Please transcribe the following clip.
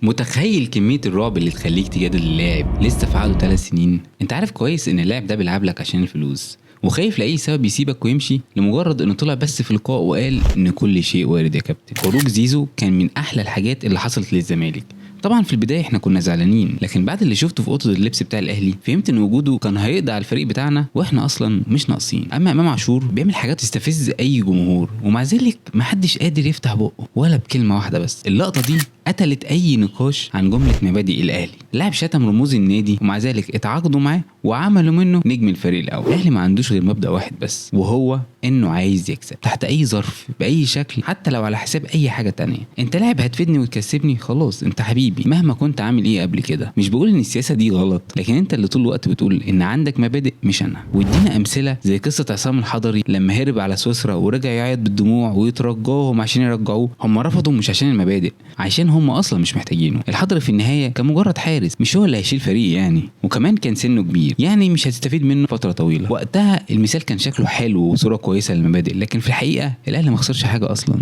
متخيل كمية الرعب اللي تخليك تجادل اللاعب لسه في عقده 3 سنين؟ انت عارف كويس ان اللاعب ده بيلعب لك عشان الفلوس، وخايف لاي سبب يسيبك ويمشي لمجرد انه طلع بس في لقاء وقال ان كل شيء وارد يا كابتن. خروج زيزو كان من احلى الحاجات اللي حصلت للزمالك. طبعا في البداية احنا كنا زعلانين، لكن بعد اللي شفته في اوضة اللبس بتاع الاهلي فهمت ان وجوده كان هيقضي على الفريق بتاعنا، واحنا اصلا مش ناقصين. اما امام عاشور بيعمل حاجات تستفز اي جمهور، ومع ذلك محدش قادر يفتح بقه ولا بكلمه واحدة. بس اللقطة دي قتلت اي نقاش عن جملة مبادئ الاهلي. لاعب شتم رموز النادي ومع ذلك اتعاقدوا معاه وعملوا منه نجم الفريق الاول. الاهلي ما عندوش غير مبدا واحد بس، وهو انه عايز يكسب تحت اي ظرف باي شكل، حتى لو على حساب اي حاجة تانية. انت لاعب هتفيدني وتكسبني، خلاص انت حبيبي مهما كنت عامل ايه قبل كده. مش بقول ان السياسة دي غلط، لكن انت اللي طول الوقت بتقول ان عندك مبادئ مش انا. وادينا امثلة زي قصة عصام الحضري لما هرب على سويسرا ورجع يعيط بالدموع ويترجاهم عشان يرجعوه. هم رفضوا مش عشان المبادئ، عشان هم اصلا مش محتاجينه. الحضري في النهاية كان مجرد حارس، مش هو اللي هيشيل فريق يعني، وكمان كان سنة كبير يعني مش هتستفيد منه فترة طويلة. وقتها المثال كان شكله حلو وصوره كويسة للمبادئ، لكن في الحقيقة الاهلي ما خسرش حاجة اصلا.